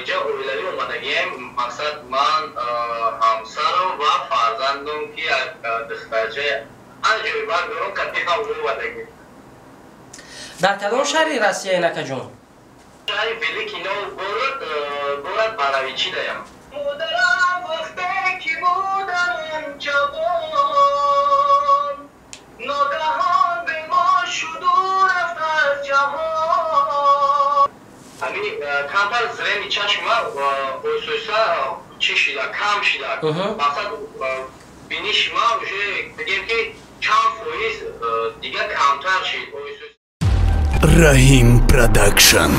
Иҷа оилавӣ омадагием. Мақсад ман, ҳамсарам ва фарзандам, ки як духтарчаи аҷоибат дорам, кати ҳам омадагием. Дар кадом шаҳри Россия, инакаҷон? Шаҳри Великий Новгород, город Боровичи даям. Модарам вақте ки будам ҷавон, ногаҳон бемор шуду рафт аз ҷаҳон. Ҳамин камтар зрени чашма оҳиста чӣ шида, кам шида. Мақсад биниши ман уже бигем ки чанд фоиз дига камтар шид. Раҳим Продакшн.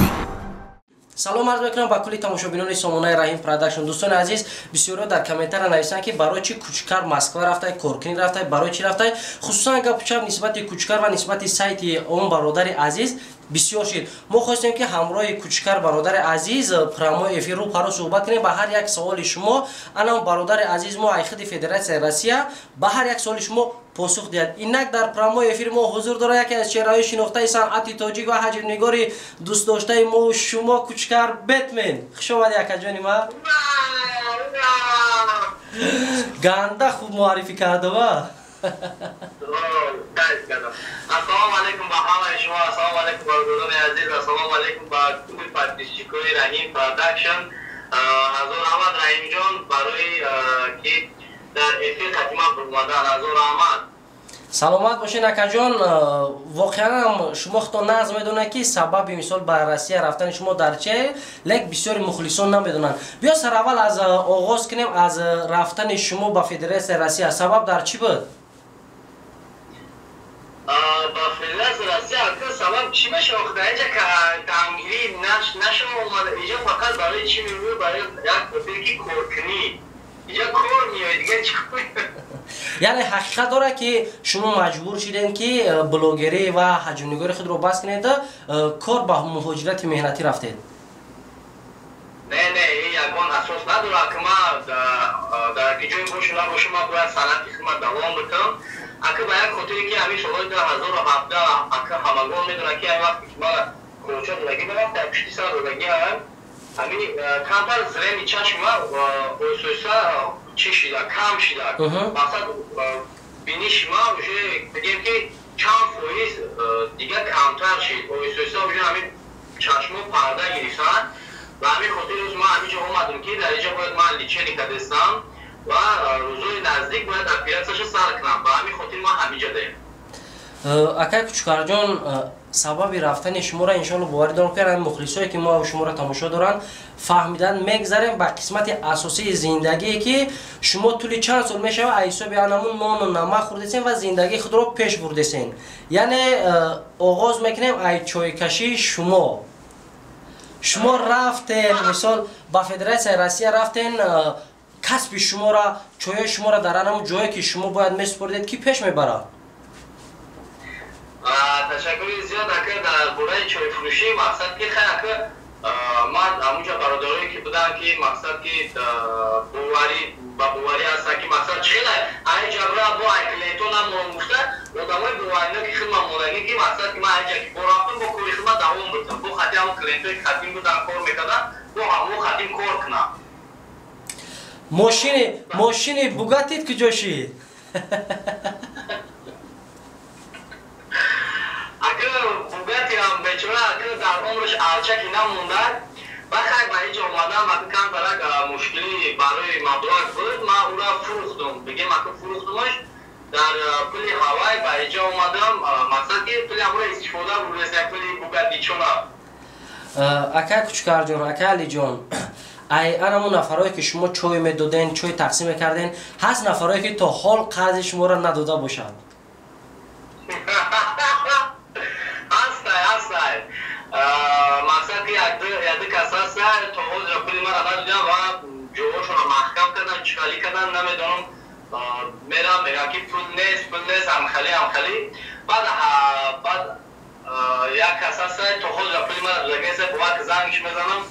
Салом арз мекунам ба кулли тамошобинони сомонаи Раҳим Продакшн. Дӯстони азиз, бисёриҳо дар комментария нависанд, ки барои чӣ Кучкар Москва рафтай, коркунӣ рафтай, барои чӣ рафтай. Хусусан гапу чап нисбати Кучкар ва нисбати сайти он бародари азиз бисёр шид. Мо хостем, ки ҳамроҳи Кучкар бародари азиз прямой эфир рӯ паро суҳбат кунем ба ҳар як саволи шумо. Ана бародари азиз мо айхиди Федератсияи Россия ба ҳар як саволи шумо посух диҳад. Инак дар прямой эфири мо ҳузур дорад яке аз чеҳраҳои шинохтаи санъати тоҷик ва ҳаҷвнигори дӯстдоштаи мо шумо, Кучкар Бетмен. Хуш омадӣ, акаҷони ман. Ганда хуб муаррифӣ кардава. Ассалому алайкум ба ҳамаи шумо, ассалому алайкум бародарони азиз, ассалому алайкум ба кулли подписчикои Раҳим Продакшн. Ҳазор раҳмат, Раҳимҷон, барои ки дар эфир хатима омадан. Ҳазор раҳмат. Саломат бошед, акаҷон. Воқеан шумо худтон нағз медонед, ки сабаби мисол ба Россия рафтани шумо дар че, лек бисёри мухлисон намедонанд. Биё сараввал аз оғоз кунем, аз рафтани шумо ба Федератсияи Россия. Сабаб дар чӣ буд? Ба Федератсияи Россия ака сабаб чӣ мешавад? Дар инҷа камгирӣ нашава омада. Инҷа фақат барои чӣ меоӣ? Барои як хотире ки коркунӣ. Инҷа кор меоӣ, дига чӣ? Яъне ҳақиқат дорад, ки шумо маҷбур шудем, ки блогерӣ ва ҳаҷвнигори худро бас кунед, кор ба муҳоҷирати меҳнатӣ рафтед? Не, не, ин ягон асос надорад, ки ман дар ки ҷое бошу набошу, ман бояд санъати хидмат давом бикунам. Ака, ба як хотире ки ҳамин солҳои 2017, ака, ҳамагон медонад, ки ҳамин вақте ки ман кӯча додагӣ вақте пушти сар додагиам, ҳамин камтар зрени чашма оҳиста чӣ шида, кам шида. Мақсад биниши ман уже бигем ки чанд фоиз дига камтар шид. Оҳиста уже ҳамин чашмо парда гирифтанд. Ба ҳамин хотир рӯз ман ҳаминҷо омадам, ки дар инҷа бояд ман лечение кардестам ва рӯзои наздик бояд оператсияшо сар кунам. Ба ҳамин хотир ман ҳаминҷа даем. Акай Кучукарҷон, сабаби рафтани шуморо иншоалло боварӣ дорам, ки ҳамин мухлисое, ки мо шуморо тамошо доранд, фаҳмидан. Мегзарем ба қисмати асосии зиндагие, ки шумо тӯли чанд сол мешавад аз ҳисоби анамун нону намак хӯрдесен ва зиндагии худро пеш бурдесен. Яъне оғоз мекунем ай чойкашии шумо. Шумо рафтен, мисол, ба Федератсияи Россия рафтен, касби шуморо, чойои шуморо дар анамун ҷое, ки шумо бояд месупоридед, ки пеш мебарад? Ташаккури зиёд, ака. Дар бораи чойфурӯшӣ, мақсад ки хай, ака, ман ҳамунҷа бародарое ки буданд, ки мақсад ки боварӣ ба боварӣ ҳастанд, ки мақсад чӣ хеле ай ҷабра бо ай клиентон намон гуфта, одамои боварино ки хидмат мондагӣ, ки мақсад ки ман айҷа ки бо рафтам, бо кори хидмат давом будам, бо хати ҳамон клиентое ки хатим буданд, кор мекарданд, бо ҳамон хатим кор кунам. Мошини Бугатит куҷо шид? Ака, Бугатиам бечора, ака, дар умраш арчаки намондад. Ва хай, ба инҷо омадам, ака, камтарак мушкилӣ барои маблағ буд, ман ура фурӯхтум, бигем, ака, фурӯхтумаш, дар пули ҳавай ба инҷо омадам. Мақсад ки пули ҳамура истифода бурдестам, пули Бугатичона. Ака Кучукарҷон, ака Алиҷон, ай анамун нафарое, ки шумо чой медоден, чой тақсим мекарден, ҳаст нафарое, ки то ҳол қарзи шуморо надода бошанд? Ҳастай, ҳастай. Мақсад ки якду кас ҳастай, то ҳозира пули мара надодиям ва ҷоҳошонро маҳкам кардан, чиқалӣ кардан, намедонам. Мерам, мегӯям, ки пул нест, пул нест, ҳамхалӣ, ҳамхалӣ. Баъд як кас ҳастай, то ҳозира пули мара додагӣ нест. Бовар ки зангш мезанам.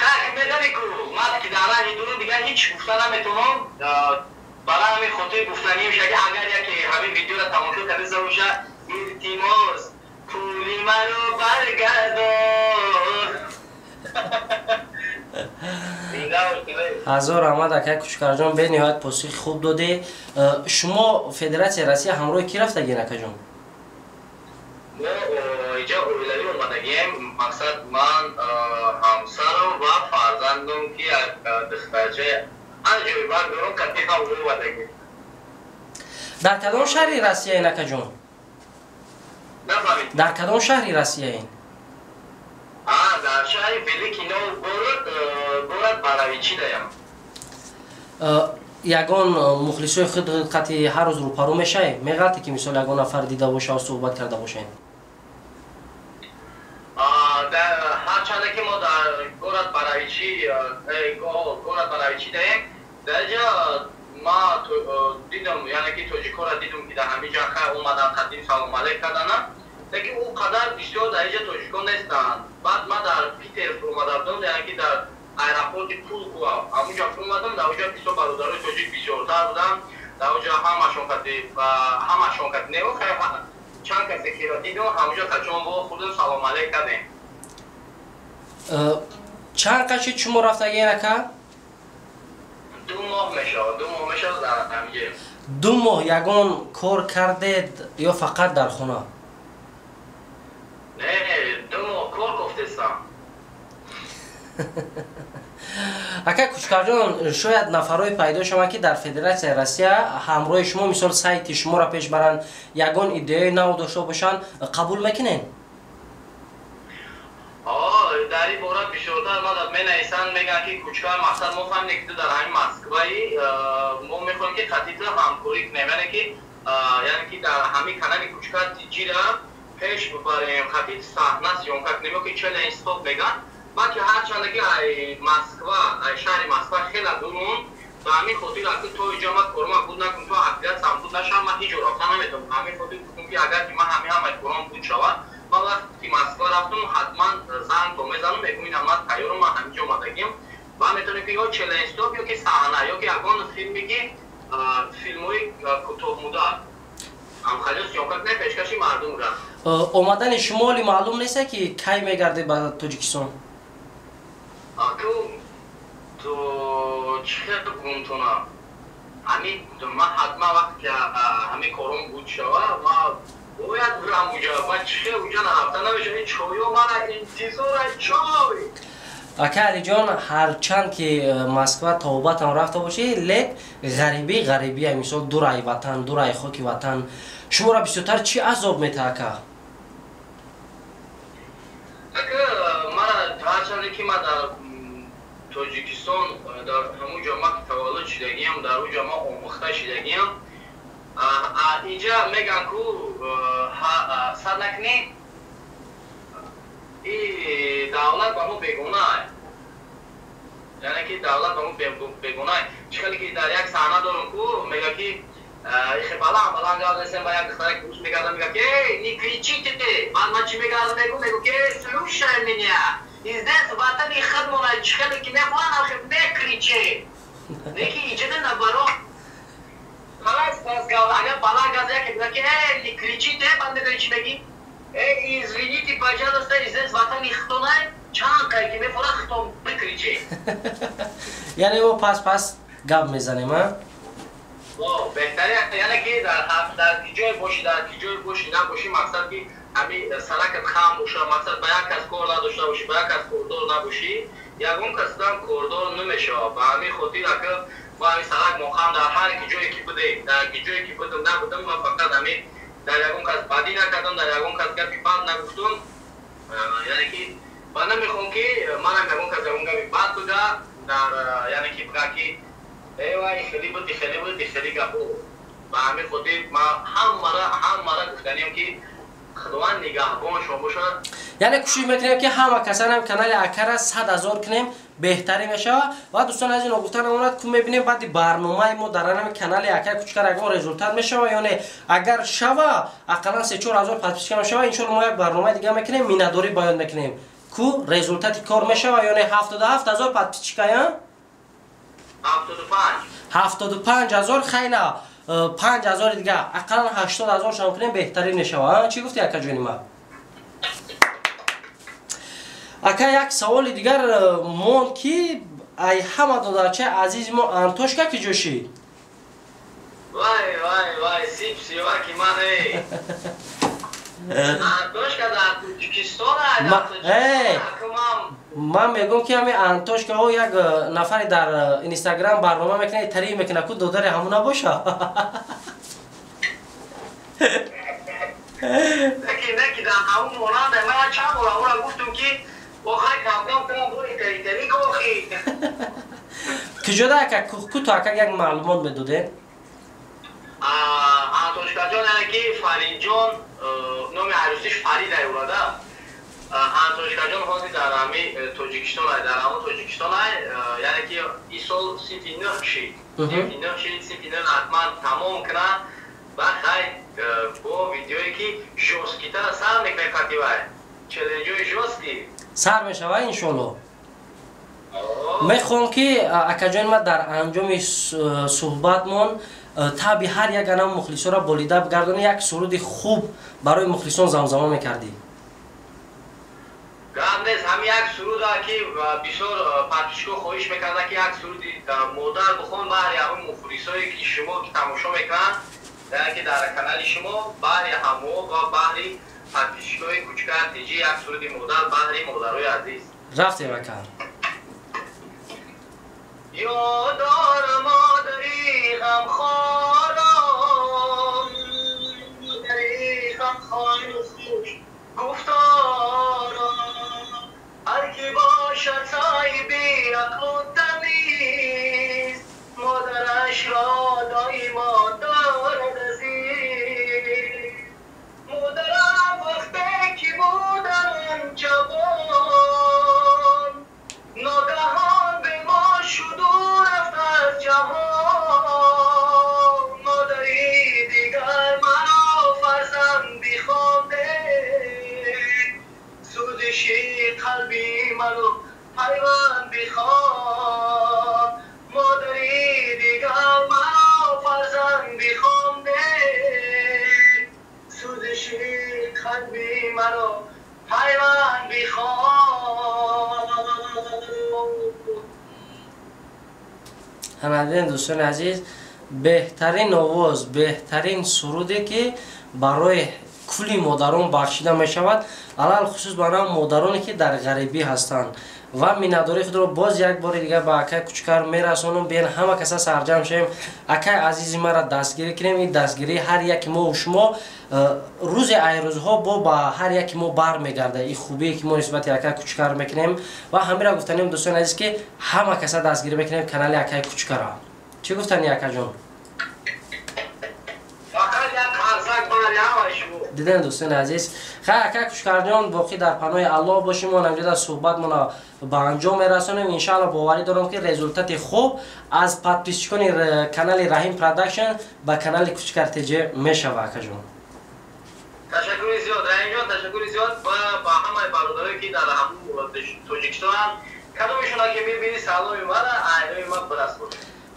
Хай, медонӣ ку, ман ки дар раҳи дурум, дигар ҳеҷ гуфта наметавонам. Барои ҳамин хотир гуфтанӣ мешавад, ки агар яке ҳамин видеоро тамошо карда бошад, илтимос, пули маро баргардон. Ҳазор раҳмат, акай Кучкарҷон, бениҳоят посухи хуб додӣ. Шумо Федератсияи Россия ҳамроҳи кӣ рафтагин, акаҷон? Мо иҷа оилавӣ омадагием. Мақсад, ман, ҳамсарам ва фарзандам, ки духтарчаи аҷоибат дорам, қати ҳам омадагим. Дар кадом шаҳри Россияин, акаҷон? Нафаҳмидам. Дар кадом шаҳри Россияин? Дар шаҳри Великий Новгород, город Боровичи даям. Ягон мухлисои худ қати ҳар рӯз рӯпарӯ мешавӣ? Меғалте ки, мисол, ягон нафар дида боша, суҳбат карда бошем? Ҳарчанде ки мо дар город Боровичи, город Боровичи даем, дар ҷа ма дидам, яъне ки тоҷикҳоро дидам, ки дар ҳамин ҷа хай омадан, қадим салом алейк кардана, лекин ӯ қадар бисёр дар инҷа тоҷикон нестанд. Баъд ма дар Питер омада будам, яъне ки дар аэропорти Пулково ҳамунҷа омадам. Дар оҷа бисёр бародарои тоҷик бисёртар буданд. Дар оҷа ҳамашон кати не, хай чанд касе киро дидам, ҳамунҷа качон вохӯрдем, салом алейк кардем. Чанд қашид шумо рафтагин, ака? 2 моҳ мешавад, 2 моҳ мешавад дар ҳамиҷа. 2 моҳ ягон кор кардед ё фақат дар хона? Не, 2 моҳ кор кофтестам. Ака Кучкарҷон, шояд нафарҳое пайдо шаванд, ки дар Федератсияи Россия ҳамроҳи шумо, мисол, сайти шуморо пеш баранд, ягон идеяи нав дошта бошанд, қабул мекунед? Дар ин бора бисёртар мадад менависанд, мегӯянд, ки Кучкар, мақсад, мо фаҳмидем, ки ту дар ҳамин Москваи, мо мехоҳем, ки қати ту ҳамкорӣ кунем, яъне ки дар ҳамин канали Кучкар Тиҷира пеш бибарем, қати саҳна съёмка кунем ё ки челлендж стоп мегӯянд. Баъд ки ҳарчанде ки ай Москва, ай шаҳри Москва хеле дурун, ба ҳамин хотир аки то иҷа ма корма буд накун, то апелляциям буд нашавад, ман ҳеҷ ҷо рафта наметавонам. Ҳамин хотир гуфтам, ки агар ки ман ҳамин ҳамаи корам буд шавад, ман вақте ки Москва рафтам, ҳатман занг то мезанам, мегӯм: ина, ман тайёрам, ман ҳаминҷо омадагим ва метавонем, ки ё челлендж стоп, ё ки саҳна, ё ки ягон филме, ки филмҳои кӯтоҳмуддат ҳамхалиё съёмка кунем, пешкаши мардум ра. Омадани шумо оли маълум нест, ки кай мегардед ба Тоҷикистон? Аку то чӣ хел гумтона, ҳамин ман ҳатман вақте ки ҳамин кором буд шава, ман бояд бурам уҷа. Ва чӣ хел уҷа нарафта намешава, чойо мана интизора, чой. Ака Алиҷон, ҳарчанд ки Москва тобатам рафта бошӣ, лек ғарибӣ ғарибия, мисол, дурай ватан, дурай хоки ватан шуморо бисёртар чӣ азоб метаҳ, ака? Ака, мана ҳарчанде ки ман дар Тоҷикистон, дар ҳамун ҷо ман таваллуд шудагиам, дар он ҷо ман омӯхта шудагиам, инҷа мегӯянд ку сад накунӣ, и давлат ба мо бегона, яъне ки давлат ба мо бегона. Чӣ хеле ки дар як саҳна дорам ку, мега ки ихе баланд баланд гап зесем, ба як духтаре ки гӯш мегардам, мега ки: «Эй, не кричите!» Баъд ман чӣ мегардам, мегӯ ки: «Слушай меня, здесь ватани худмона, чӣ хеле ки мехоҳам, ахи мекричи». Неки иҷода наоборот, халас, пас агар баланд гап яке мега ки: «Эй, не кричите», баъд медони чӣ мегӣ? «Эй, извините, пожалуйста, здесь ватани худтонай, чанд қай ки мефорад, худтон бикричи». Яъне мо пас пас гап мезанем, а? Беҳтари, яъне ки дар ки ҷое бошӣ, дар ки ҷое бошӣ набошӣ, мақсад ки ҳами саракат хам боша, мақсад, ба як кас кор надошта бошӣ, ба як кас кордор набошӣ, ягон касдам кордор намешавад. Ба ҳамин хотир, ака, мо ҳамин сарак мохам, дар ҳар ки ҷое ки будем, дар ки ҷое ки будам набудам, ман фақат ҳамин дар ягон кас бадӣ накардам, дар ягон кас гапи бад нагуфтум. Яъне ки ман намехоҳам, ки манам ягон кас ягон гапи бад буда дар, яъне ки бигӯяд, ки эвай, хеле буд, хеле буд, хеле гапо. Ба ҳамин хотир ман ҳаммара гуфтаниям, ки Худованд нигаҳбон шумо бошад. Яъне кӯшиш мекунем, ки ҳама касанам канали акара 100 000 кунем, беҳтарин мешавад. Ва дӯстон аз ин гуфта намонад ку, мебинем, баъди барномаи мо дар анами канали акаи Кучкар ягон результат мешава ё не. Агар шава, ақаллан 3-4 ҳазор подписчика мешава, иншоалло мо як барномаи дига мекунем, миннатдорӣ баён мекунем ку, результати кор мешава ё не. 77 000 подписчика я? 75. 75 000, хайна, 5 ҳазори дига, ақаллан 80 000 шам кунем, беҳтарин мешава. Чӣ гуфти, акаҷони ман? Ака, як саволи дигар монд, ки Ай ҳама додарчаи азизи мо Антошка ки ҷошӣ? Вай, вай, вай, сип сиёки ман эй. Антошка дар Тоҷикистон. Ман мегӯм, ки ҳами Антошкаҳо як нафаре дар Инстаграм барнома мекунад, тариф мекунад, ку додари ҳамун набоша? Неки, неки, дар ҳамун монанда. Ман чанд бор ҳамура гуфтум, ки охай камкам кунам, бори тари охи. Куҷода, ака? Куто, ака, як маълумот медодед. Антошкаҷон, яъне ки Фаридҷон, номи арӯсиш Фарид аюрада. Антошкаҷон ҳозир дар ҳами Тоҷикистон ай, дар ҳамон Тоҷикистон ай, яъне ки ин сол синфи нӯҳ шид, синфи нӯҳ шид, синфи нӯҳ ҳатман тамом кунад. Баъд хай бо видеое ки жёсткий тара сар мекунем, қативай челленҷои жёсткий. Сар мешава, иншолло. Мехоҳам, ки акаҷони ман дар анҷоми суҳбатмон таби ҳар як анам мухлисонро болида бигардонӣ, як суруди хуб барои мухлисон замзама мекардӣ. Гап нест, ҳами як суруда, ки бисёр подписчик о хоҳиш мекарда, ки як суруди модар бихон, баҳри ҳамин мухлисое, ки шумо ки тамошо мекунанд, яъне ки дар канали шумо, баҳри ҳамо ва баҳри подписчик ои Кучкар ТЖ як суруди модар баҳри модарои азиз. Рафтем, ака. Ёдора модари ғамхорам, модари ғамхору хуш гуфторам, ҳар ки бошад соҳиби ақлу тамиз, модарашро доимо дорад азиз. Модарам вақте ки будам ҷавон, ногаҳон бемор шуду рафт аз ҷаҳон. Модари дигар маро фарзанд бихонде, сӯзиши қалби маро пайванд бихон. Модари дигар маро фарзанд бихонде, сӯзиши қалби маро пайванд бихон. Ҳамадин, дӯстони азиз, беҳтарин овоз, беҳтарин суруде, ки барои кулли модарон бахшида мешавад, алалхусус ба нам модароне, ки дар ғарибӣ ҳастанд. Ва миннатдории худро боз як бори дигар ба акай Кучкар мерасонам. Биен, ҳама каса сарҷам шавем, акай азизи маро дастгирӣ кунем. Ин дастгирии ҳар яки мо шумо рӯзе ай рӯзҳо бо ба ҳар яки мо бармегардад, ин хубие, ки мо нисбати акай Кучкар мекунем. Ва ҳамира гуфтанем, дӯстони азиз, ки ҳама каса дастгирӣ мекунем канали акай Кучкара. Чӣ гуфтани, акаҷон? Дидем, дӯстони азиз. Хай, ака Кучкарҷон, боқӣ дар паноҳи Аллоҳ бошем. Мо намҷода суҳбатмона ба анҷом мерасонем. Иншаалло, боварӣ дорам, ки результати хуб аз подписчик они канали Раҳим Продакшн ба канали Кучкар ТЖ мешава, акаҷон. Ташаккури зиёд, Раҳимҷон, ташаккури зиёд. Ва ба ҳамаи бародарое, ки дар ҳамун Тоҷикистонанд, кадомешона ки мебинӣ, саломи мара айнои ман бирасон.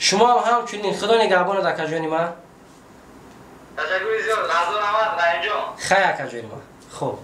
Шумо ҳам ҳамчунин, Худо нигаҳбонад, акаҷони ман. Ташаккури зиёд, разо раҳмат, Раҳимҷон. Хай, акаҷони ман, хуб.